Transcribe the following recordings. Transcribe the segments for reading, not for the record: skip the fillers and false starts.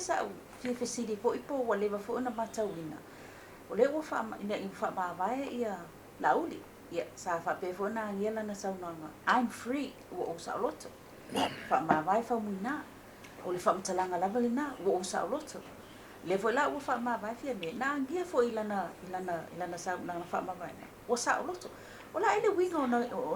sa ou fia fesili foi po ua leva foi ona matauina, o lea ua faa, ina ua faamavae ia Laauli, ia sa faapea foi ona agia lana saunoaga, I'm free, ua ou saoloto. Faamavae Faumuina. O le faamatalaga lava lena, ua ou saoloto. O lea foi la ua faamavae Fiame, na agia foi i lana, i lana, i lana saunoaga faamavaega, ua saoloto. O le a ea le uiga o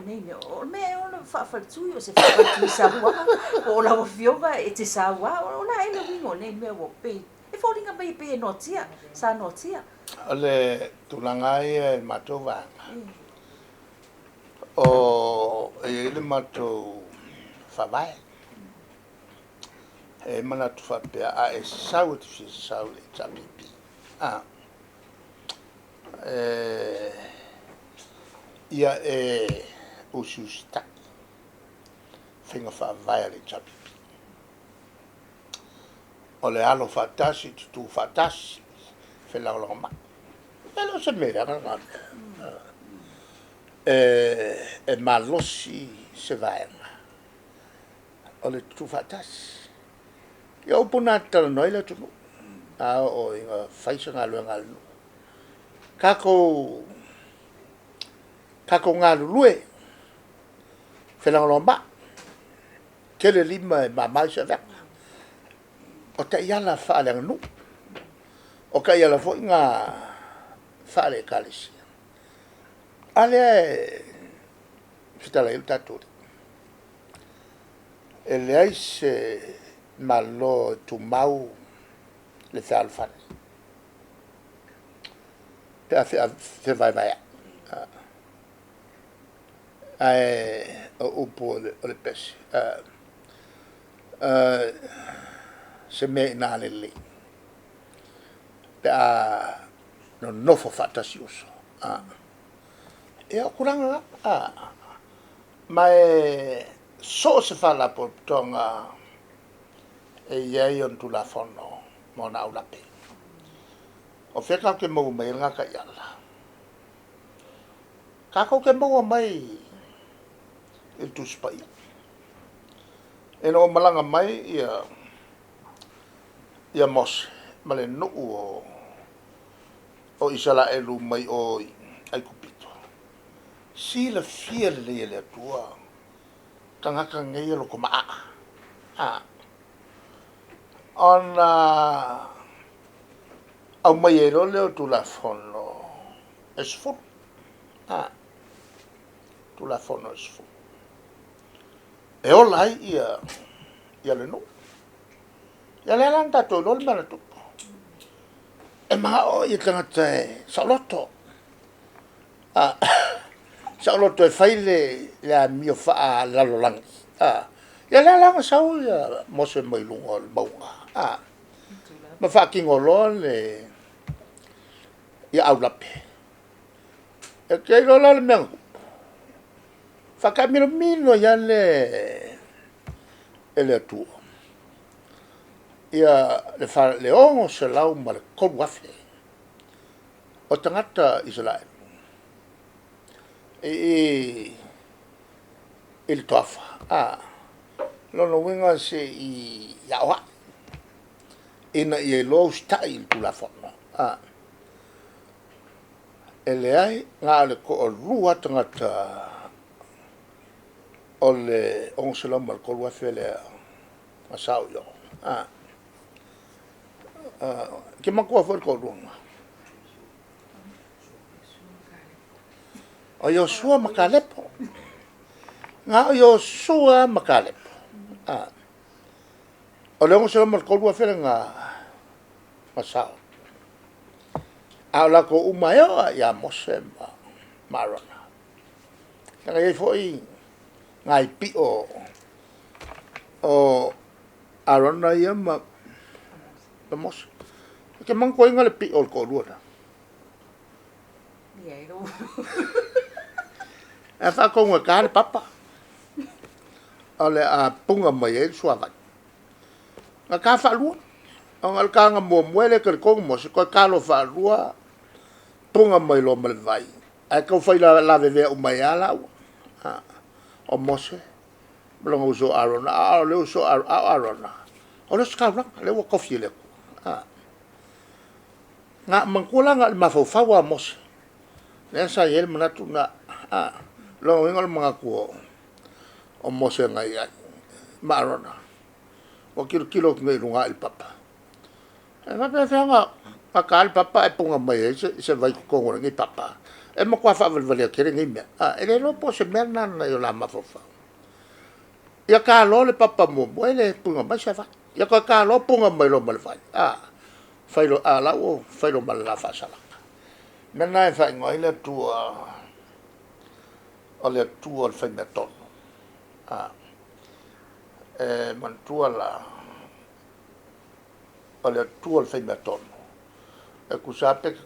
nei mea? O le mea ea o le faafaletui, o se faafaletui saua, po o lau Afioga e te saua, o le a ea le uiga o nei mea ua pei, e foliga mai e pei e noatia, sa noatia. O le tulaga lava ia i le matou vaega, o, e i ai le matou faavae. E manatu faapea, a e sau e te fia sau i le HRPP, a, e, ia e usiusitai faiga faavae a le HRPP. O le alo faatasi, tutu faatasi, felagolagomai. E le o se mea leaga lena mea. E, e malosi se vaega o le tutu faatasi. Ia o upu na e talanoa ai le atunuu, a oo ina fai se galuega a le nuu. Tatou, tatou galulue, felagolagomai, tele lima e mama ai se avega. O taiala faaleaganuu, o taiala foi na faale-Ekalesia. A lea e fetalai ai lo tatou Alii, e leai se Malo e tumau le fealofani pe a fevaevaeai. Ae o upu o le pese, se mea ina a lelei pe a nonofo faatasi uso. Ia o tulaga na, ma e so o se faalapotopotoga e i ai ona Tulafono ma ona aulape. O fea tatou te maua mai ai lena taiala? Tatou te maua mai i le Tusi Paia. Ina ua malaga mai ia Mose ma le nuu o Isaraelu mai o i Aikupito, silafia lelei e le Atua tagata nei e loto maaa, a, ona aumai ai loa lea o Tulafono e 10, a, Tulafono e 10, e ola ai ia le nuu. Ia lea la na tatou iloa le mea na tupu. E manao ia tagata e saoloto, a, saoloto e fai le amio faalelalolagi. A, ia lea la na sau ia Mose mai luga o le mauga, a, ma faatino loa le ia aulape. E te iloa la le mea na tupu, faataamilomilo ai lava lea e le Atua ia le 603,000 o tagata Isaraelu i le toafa. A, lona uiga se i aoai ina ia iloa usitai i le Tulafono. A, e leai na o le toalua lava tagata o le 603,000 lea na sao i o. A, e te manatua foi le toalua lena? O Iosua ma Kalepo. Na o Iosua ma Kalepo. A, o le 603,000 lena na sao. A o latou uma e oo lava ia Mose ma Arona. Leaga e i ai foi nai pio o Arona ia ma Mose. E te manatuaina le pio o le toalua lea? E faatonu e ta le papa, o le a puna mai ai le suavai. Na ta faalua, ona o le taga muamua e le talitonu Mose, toe ta loa faalua, puna mai loa ma le vai, ae tau fai lavevea uma ai lava laua. O Mose ma lona uso o Arona, a o le uso a Arona, o le ositaulaga, lea ua tofi e le Atua. A. Na manatua la na o le mafaufau lava o Mose, lea sa i ai le manatu lena. A. O lona uiga o le manatu o Mose na i ai ma Arona, ua tilotilo atu nei i luga ae i le papa. E faapefea ona ta le papa ae puna mai ai se vai i totonu o lenei papa? E matua faavalevalea tele nei mea. A, e le iloa po o se mea lena na i o la mafaufau. Ia ta loa le papa muamua e le puna mai se vai. Ia toe ta loa puna mai loa ma le vai. A, fai loa, a la ua fai loa ma le la faasalaga. O le mea lena e faaigoa ai le Atua o le Atua o le faimeatonu. A, e manatua la, o le Atua o le faimeatonu, e tusa lava pe te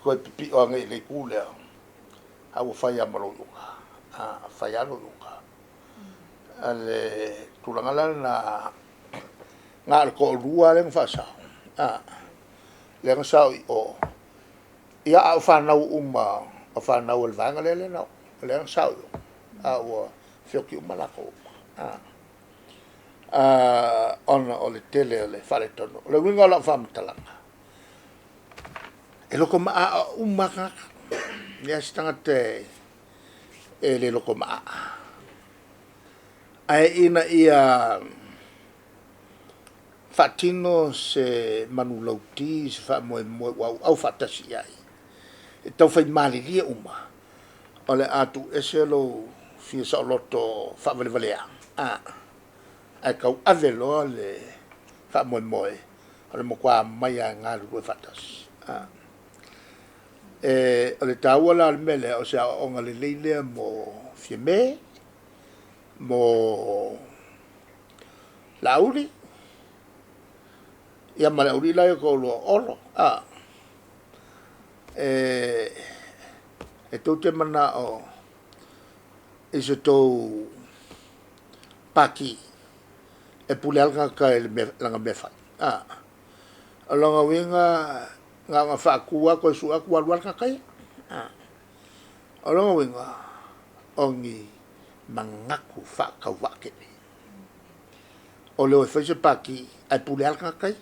toe pipio ane i le itu lea, a ua fai lava ma lou iuga. A, fai lava lou iuga. O le tulaga la lena, na o le toalua lea na faasao, a, lea na sao i o, ia a o fanau uma o fanau a le vaega lea na o, lea na sao i o, a ua feoti uma latou uma. A, ona o le tele o le faaletonu. O le uiga o lau faamatalaga, e loto maaa uma lava tagata. E leai se tagata e le loto maaa. Ae ina ia faatino se manulauti, se faamoemoe ua auau faatasi i ai, e taufai malilie uma, o le a tuuese lou fia saoloto faavalevalea, a, ae tauave loa le faamoemoe, o le matua omai lava e galulue faatasi. A. E, o le taua la o le mea lea, o se aoaoga lelei lea mo Fiame, mo Laauli, ia ma le aualii la ia e toalua o Olo, a, e, e tou te manao i se tou pati e pule lava le tagata i le mea, lana mea e fai. A, o lona uiga, na ona faatu lava toe sue atu ua alu lava le tagata ia. A, o lona uiga, o ni manatu faatauvaa tele. O le o e fai se pati ae pule lava le tagata ia.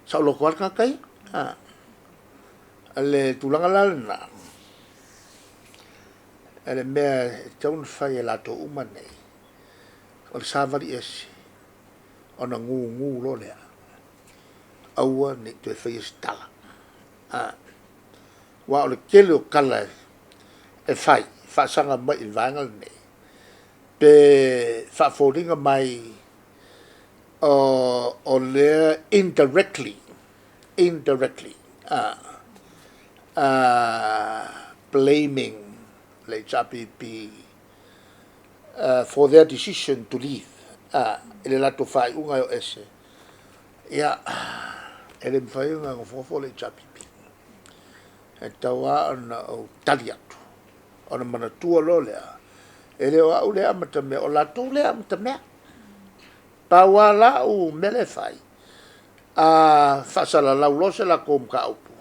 Saoloto lava le tagata ia. A, o le tulaga la lena, o le mea e tatau ona fai e latou uma nei, o le savali ese ona gugu loa lea, aua ne i toe faia se tala. A, aua o le tele o tala e fai, faasaga mai i le vaega lenei, pe faafoliga mai o lea indirectly, indirectly, a, blaming le HRPP for their decision to leave, a, i le latou faaiuga e o ese, ia, e le mafai ona nofonofo le HRPP. E tatau lava ona ou tali atu, ona manatua loa lea, e le o au lea e amatamea, o latou lea e amatamea. Pau lava lau mea lea e fai, a faasalalau loa se latou mataupu,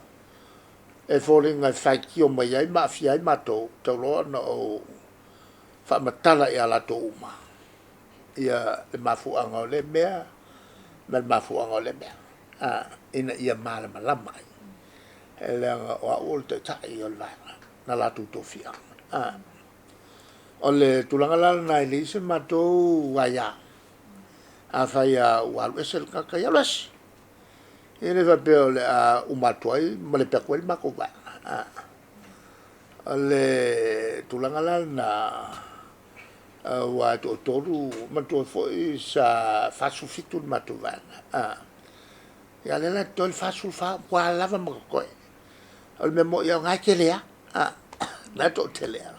e foliga e faitio mai ai ma aafia ai matou, e tatau loa ona ou faamatala ia latou uma ia le mafuaaga o lea mea ma le mafuaaga o lea mea, a, ina ia malamalama ai, leaga o au o le taitai o le vaega na latou tofia. A, o le tulaga la lena e leai se matou aia. Afai lava ua alu ese le tagata, ia alu ese. E le faapea o le a uma atu ai ma lepe atu ai le matou vaega. A, o le tulaga la lena, aua e toatolu, manatua foi sa 47 le matou vaega. A, ia o lea la e totoe le 44, ua matua lava ma totoe. O le mea moni lava, o lena e tele lava, a, o lena e toatele lava.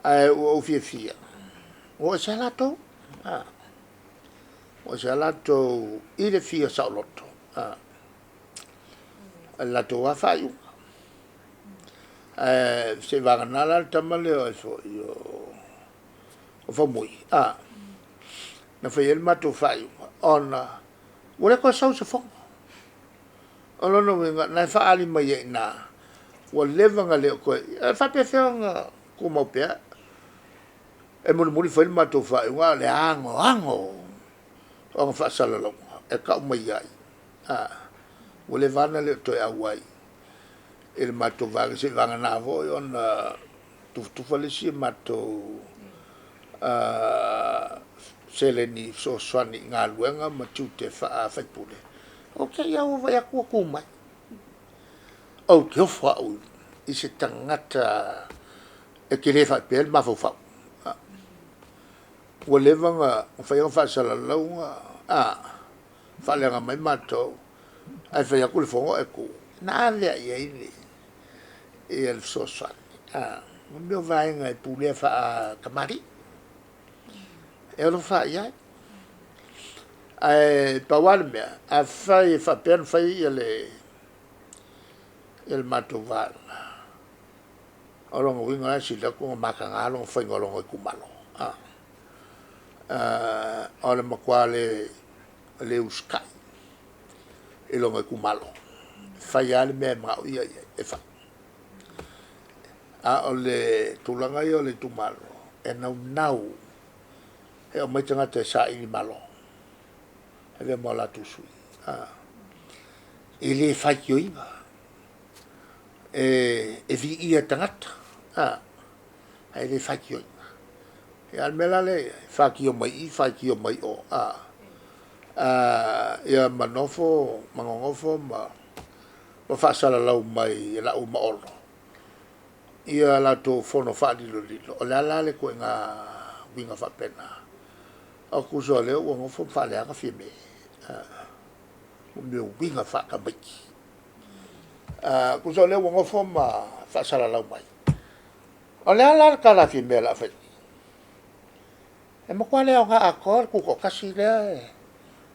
Ae ua ou fiafia, ua o ese lava latou, a, ua o ese lava latou i le fia saoloto, a, o le latou lava faaiuga. Ae seivagana la le tama lea o ai foi o Faumui, a, na fai ai le matou faaiuga, ona ua le toe sau i se fono. O lona uiga, na e faaali mai ai i ina, ua leva ona le o toe, e faapefea ona tumau pea. E mulimuli fai le matou faaiuga, a o le anoano o ana faasalalauga. e tau mai ai, ua leva lava ona le o toe auai i le matou vaega, seivagana foi ona tufatufa le isi a matou seleni fesoasoani i galuega ma tiute faa-faipule. Ok, ia ua vaai atu ua tu mai. Ou te ofo au i se tagata e te le faapea le mafaufau. Ua leva ona fai ana faasalalauga, faaleaga mai matou, ae fai atu le fono ae tu. Na ave lava i ai le fesoasoani. O mea o vaega e pulea faatamalii, e alofa lava i ai. Ae pau lava le mea, afai e faapea ona fai ia le matou vaega, o lona uiga e sili atu ona mataga lona faiga o lona itumalo. O le matua le usitai i lona itumalo. E fai lava le mea e manao ia i ai e fai. A o le tulaga ia o le itumalo, e naunau e aumai tagata e saili malo, e avea ma o latou sui. E le faitioina, e viia e tagata, ae le faitioina. Ia a o le mea la lea e i ai, faitio mai i, faitio mai o, ia ma nofo ma nonofo ma faasalalau mai e Laauli ma Olo ia latou fono faalilolilo. O le a la le ituaiga uiga faapena? O tusa o lea ua nofo ma faaleaga Fiame, o mea o uiga faatamaiti. Tusa o lea ua nofo ma faasalalau mai. O le a la le tala a Fiame o le a fai nei? E matua le aoga atoa le tutoatasi lea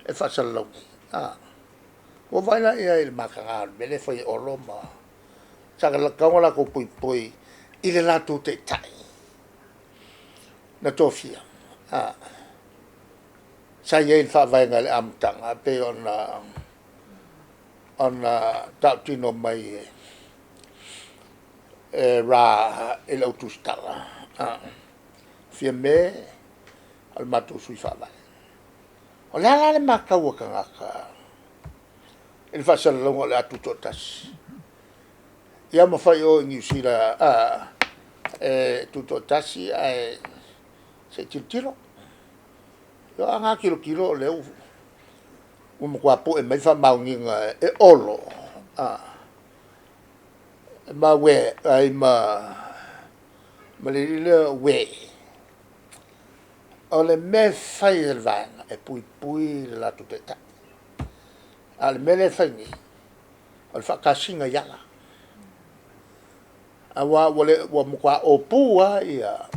e faasalalau nei. Ua vaai la i ai i le mataga o le mea lea e fai e Olo ma... Sa tatau ona latou puipui i le latou taitai na tofia. Sa i ai i le faavaega i le amataga e pei ona tautino mai e Ra i lau tusitala. Fiame o le matou sui faavae. O le a la le matau a tagata i le faasalalauga o le a tutoatasi? Ia ma fai i o i Niu Sila e tutoatasi ae se i tilotilo. Ia a na tilotilo o lea ua matua po'e mai faamaoniga e Olo, ma uē ai ma le alii lea o Uē. O le mea e fai e le Vaega, e puipui le latou Taitai. A o le mea lea e fai nei, o le faatasina i ala, aua ua matua opu lava ia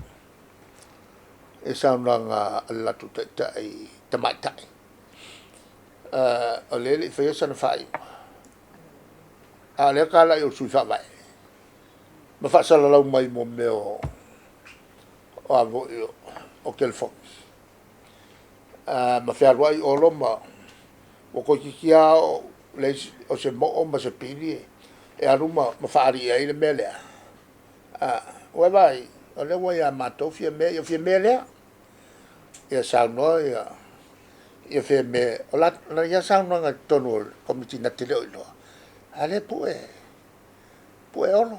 saunoaga a le latou Taitai Tamaitai, o lea e le i faia sana faaiuga, a o lea e talai o le sui faavae, ma faasalalau mai mo mea o a foi o telefoni, ma fealuai Olo ma ua toeitiiti lava o se moo ma se pili e alu ma faaali i ai le mea lea. Ua e vaai, o lea ua ia matou Fiame, ia o Fiame lea. Ia saunoa ia Fiame, o lana ia saunoaga i totonu o le Komiti na te le o iloa, a o lea e pue, pue Olo.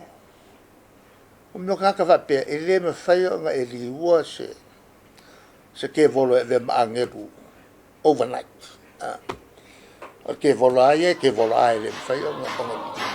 O mea o tagata faapea, e le mafai ona e liua se tevolo e avea ma agelu overnight. O le tevolo lava ia e tevolo lava e le mafai ona